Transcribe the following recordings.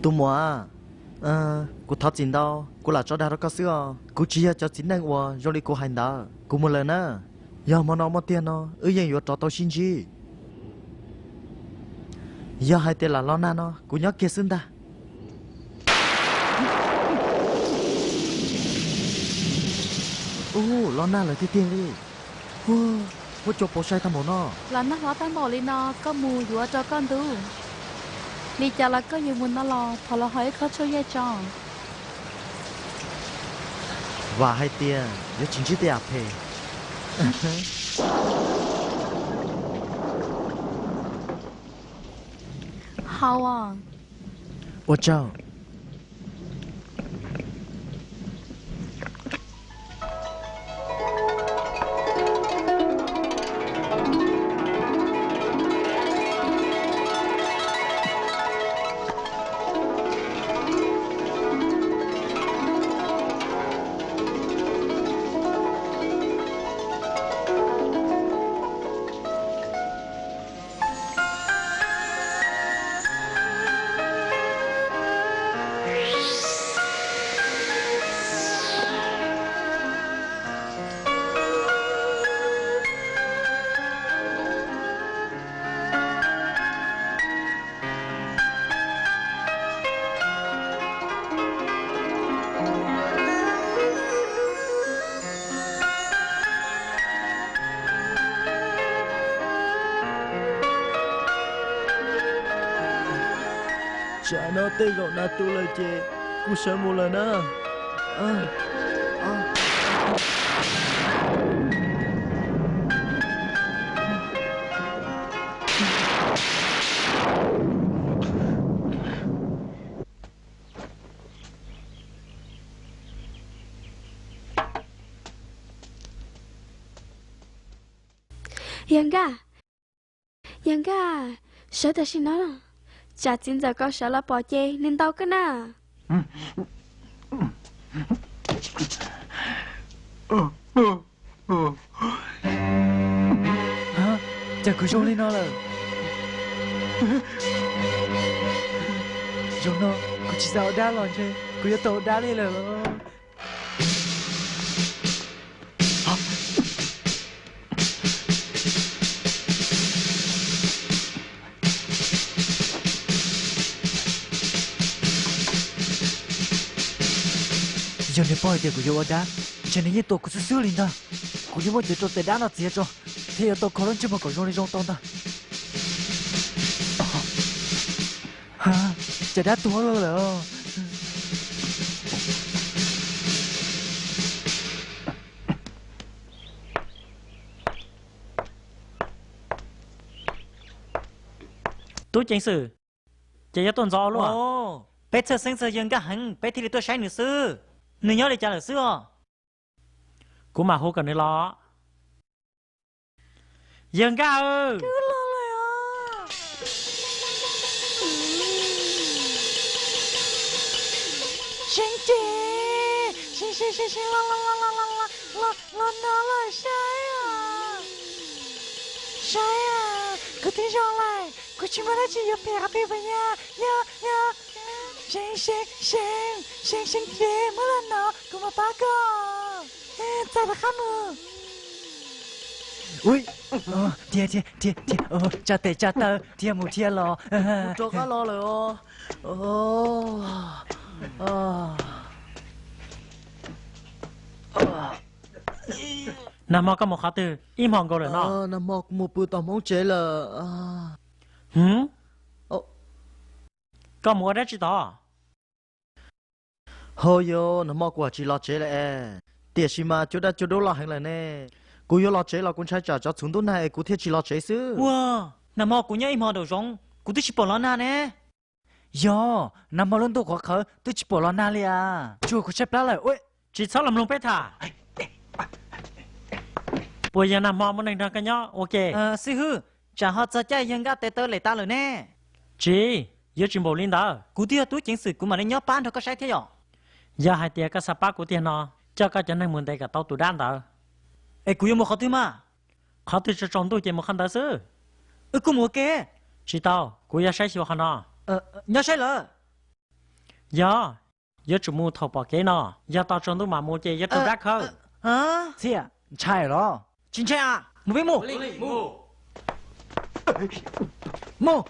Tus muam, kuv thov txim ntau, kuv lam tso dag rau koj xwb os. Kuv tsis yog cov txiv neej uas zoo li kuv hais ntawd. Kuv mus lawm na. Yog hmo no muaj tiag no, wb yeej yuav rov tau sib ntsib. Yog hais tias lam los nag no, kuv nyob kiag xwb ntag. Ub, los nag lawm tiag tiag li. Muab cua pov sai tag npaum no. Los nag hlob tag npaum li no, koj mus yuav rau koj ntub. Li cas los koj yuav mus no los, thov los hau ib khob tshuaj yaig tso. Vam hais tias yuav tsis ntsib tej yam phem. Hau os. Ua tsaug. Tsam no tej zaum nas tu lawm ces kuv sawv mus lawm na. Yawg Nkaj, Yawg Nkaj, sawv tam sim no, tsam txiv ntxawm Kaus Sawv los pom ces nws ntaus koj na. Cas kuv zoo li no lawm? Zaum no kuv tsis xav ua dab los ntshe kuv yuav tau ua dab li lawm. Yog nws paub hais tias kuv yuav ua dab, ntshe nws yeej tua kuv xwb xwb li ntag. Kuv yuav muab cov rau tes dab no txiav tso, thiaj yuav tau kho lub ntsej muag kom zoo li zoo tau ntag. Cas dab tuag lawm os. Tub ceev xwm, ces yuav tuaj ntxov ua luaj. Peb txhawj xeeb txog yawg Nkaj heev, peb thiaj li tuaj saib nws xwb. Nws nyob li cas lawm xwb os? Kuv mam hu kom nws los. Yawg Nkaj, Seev ces, Seev, Seev, Seev, los no los saib os. Saib, kuv twb zoo lawm, kuv tsis muaj dab tsi yuav phem qhov twg puas yog? Yog, yog. Seev, Seev, Seev, Seev, Seev ces muab los no, kuv mam pab koj. Txav rov qab mus. Ui, dhia, dhia, dhia, dhia, tsa tes tsa taw, dhia mus dhia los. Kuv rov qab los lawm os. Nag hmo koj mus qhov twg ib hmo nkaus lawm no? Nag hmo kuv mus pw tom Hmoob tsev lawm. Koj mus ua dab tsi tod? Hos yos, nag hmo kuv tsis los tsev lawm es, tiam sis mas cua daj cua dub loj heev lawm ne. Kuv yuav los tsev los kuv ntshai tsam tsov txhuv ntub nag es kuv thiaj tsis los tsev xwb. Ua, nag hmo kuv nyob ib hmo nraum zoov, kuv twb tsis pom los nag ne. Yog, nag hmo lub ntuj qhuav qhawv twb tsis pom los nag li as. Tsuas kuv tshaib plab lawm. Tsis txhob los mloog peb tham. Puas yog nag hmo muaj neeg nrog koj nyob ua ke? Xib hwb, tsam ho txog caij yawg Nkaj tes taw lem tas lawm ne. Tsis, yuav tsis npaum li ntawd. Kuv twb yog tub ceev xwm kuv mam li nyob pab nrog koj saib thiab yom. Yog hais tias koj xav pab kuv tiag no, coj koj cov neeg mus ntes kom tau tus dab ntawd. Es kuv yuav mus qhov twg mas? Qhov twg tsaus tsaus ntuj ces mus qhov ntawd xwb. Wb kuj mus ua ke. Tsis tau, kuv yuav saib xyuas qhov no. Nyob saib lawm. Yog, yuav tsum mus thaum pom kev no, yog tos tsaus ntuj mam mus ces yuav raug dab khawb. Txhiaj, ntshai los? Tsis ntshai a, mus peb mus. Mus.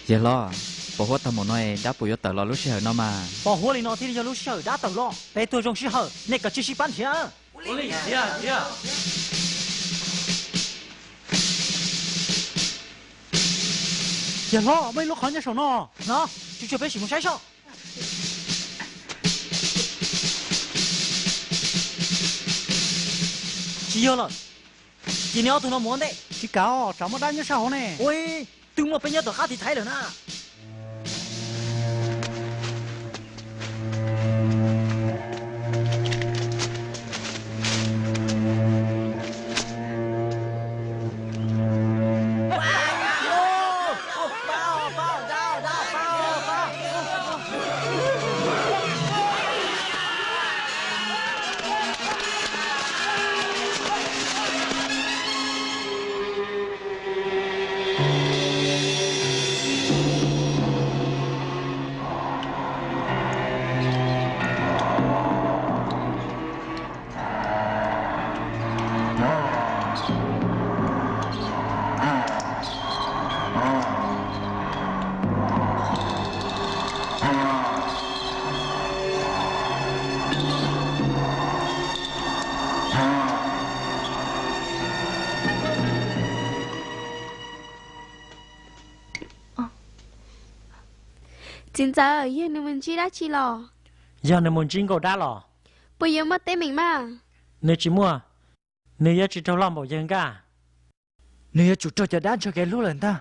Yawg hlob, pos huab tag mus no dab puas yuav tawm los lub sij hawm no mas? Pos huab li no thiaj li yog lub sij hawm dab tawm los. Peb tuaj zoo sij hawm, nej kav tsij sib pab nrhiav. Yawg hlob, muaj ib lub qhov nyob saum no. No, tsuag tsuag peb sim mus saib soj. Tsis yog lawm. Ces neb ob tug no mus ua ntej. Tsis kam os, tsam muaj dab nyob sab hauv ne. Ua, twb muaj peb nyob tom qab tiv thaiv lawm na. Txiv ntxawm, yog nws mus ntsib dab tsi los? Yog nws mus ntsib nkauj dab los? Puas yuav muaj teeb meem mas? Nws tsis muaj. Nws yuav tsis raug loj npaum yawg Nkaj. Nws yuav tsum raug cov dab ntshaw kev hlub lawm ntag.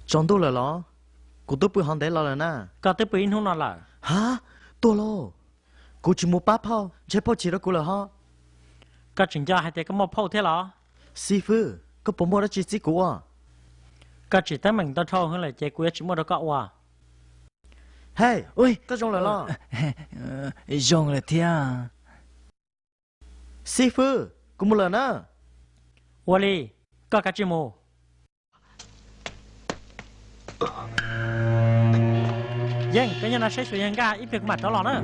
Tsaus ntuj lawm los? Kuv twb pw hov ntev los lawm na. Koj twb pw ib hnub no lawm. Ha, tuag lauj. Kuv tsis mus pab phauj, ntshe phauj chim rau kuv lawm hov. Koj tseem nco hais tias koj muaj phauj thiab los? Xib fwb, koj puas muaj dab tsi txib kuv ua? Koj tsim teeb meem tau dhau heev lawm ces kuv yuav tsis muaj rau koj ua. Hej, koj zoo lawm los? Zoo lawm thiab. Xib fwb, kuv mus lawm na. Ua li, koj kav tsij mus. Yeej, koj nyob no saib xyuas yawg Nkaj ib pliag kuv mam rov los na.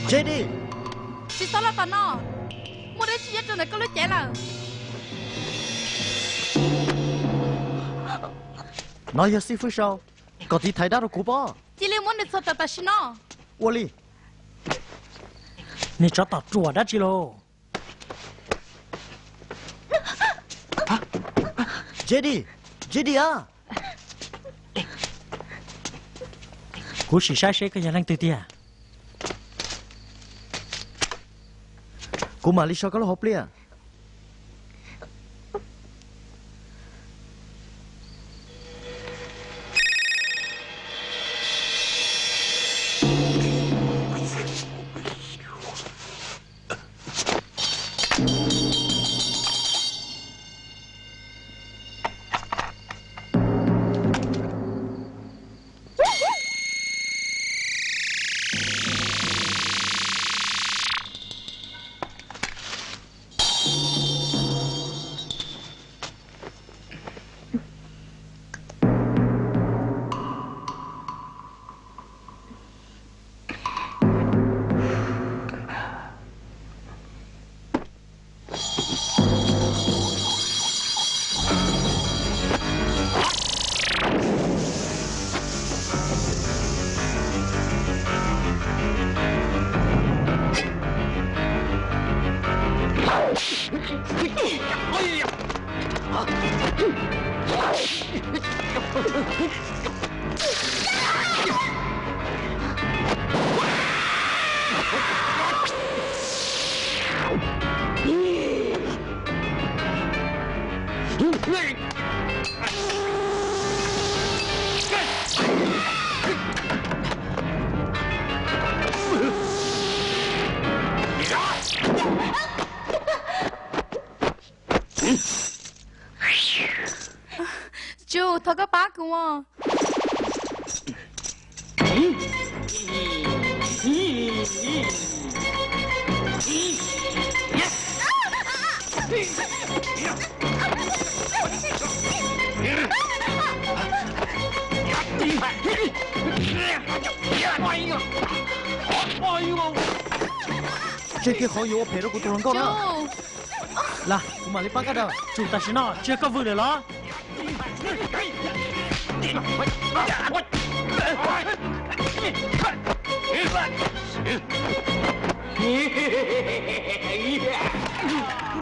J D, tsis txhob los tom no, muaj dab tsi nyob rau ntawm koj lub cev lawm. No yog xib fwb sau, kom tiv thaiv dab rau kuv pob. Cia li muab nws txhos tawm tam sim no. Ua li. Niag tsov tom ruam dab tsi lauj? J D, J D a. Kuv sim saib seb koj yog leej twg tiag. Kuv mam li so koj lub hauv pliaj. Tsu, thov koj pab kuv os. Tseg kiag qhov yuav ua phem rau kuv tus hluas nkauj na. Lam, kuv mam li pab koj rau. Tsum, tam sim no tsis yog koj vwm lawm los?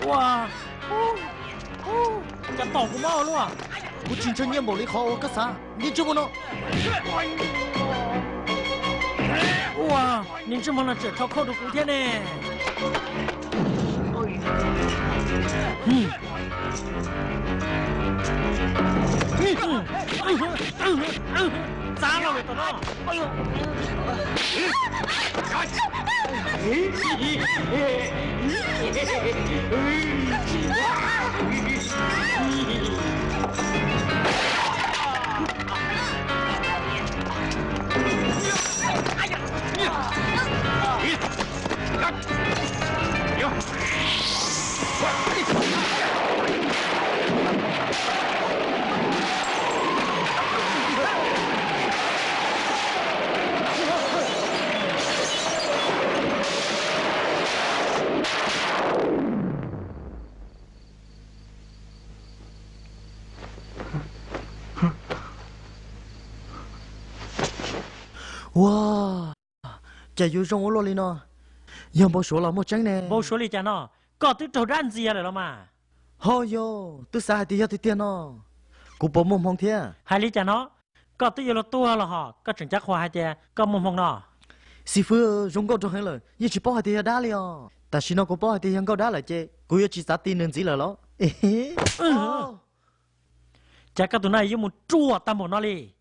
Ua, cas tom kuv mob ua luaj. Kuv tsis ntshaw nyiaj npaum li qhov uas koj xav, niag ntsej muag no. Ua, niag ntsej muag no tseem rho khauj rau kuv thiab ne. Txav los lawm tom no. Ua, cas yuav zoo ua luaj li no? Yog npau suav los muaj tseeb ne? Npau suav li cas no? Koj twb raug dab ntxias lawm los mas. Ho yog, twb xav hais tias yog tiag tiag no. Kuv puas muaj hmoo thiab? Hais li cas no? Koj twb yuav luag tuag los hos koj tseem cav qhuas hais tias koj muaj hmoo no? Xib fwb, zoo nkauj rau heev lawm, yeej tsis paub hais tias yog dab li os. Tam sim no kuv paub hais tias yog nkauj dab lawm ces kuv yuav tsis txav ti nws ntxiv lawm los? Cas koj tus no yuav mus ruam tag npaum no li?